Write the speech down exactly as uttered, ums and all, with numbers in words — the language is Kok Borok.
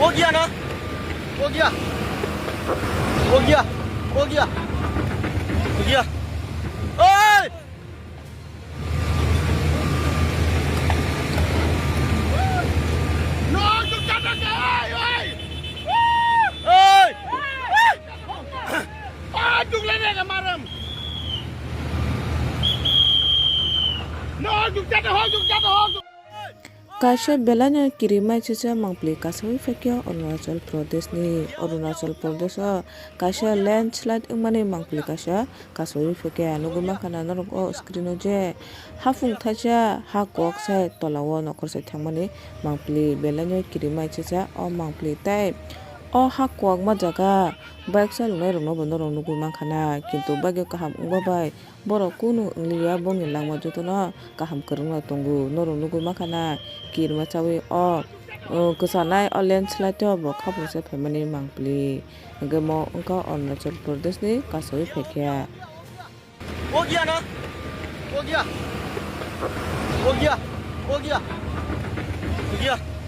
हो गया ना? हो गया? हो गया? हो गया? हो गया? ओए! ओए! Kaisa belai no kirimai chicha mangpli kasawi phaikhe Arunachal Pradesh ni, Arunachal Pradesh o kaisa landslide wngmani mangpli kaisa kasawi phaikhe. Nugwi mankha na norok o screen o je hafung thaisa ha kok sai tola o nokhor sai thangmani mangpli belai no kirimai chicha o mangpli tei o ha kokma jaga bike chalonai rok no bo norok nugwi mankha na, kintu bagwi kaham wngma bai borok kunu wngliya, bongni langma jotono kaham kwrwngno tongo. Norok nugwi mankha na, kirima chawi o, o, kwchanai o landslide o bo khaproksa phaimani mangpli. Hwnkhe mo wngkha Arunachal Pradesh ni kasawi phaikha. हो गया ना? हो गया? हो गया? हो गया? हो गया?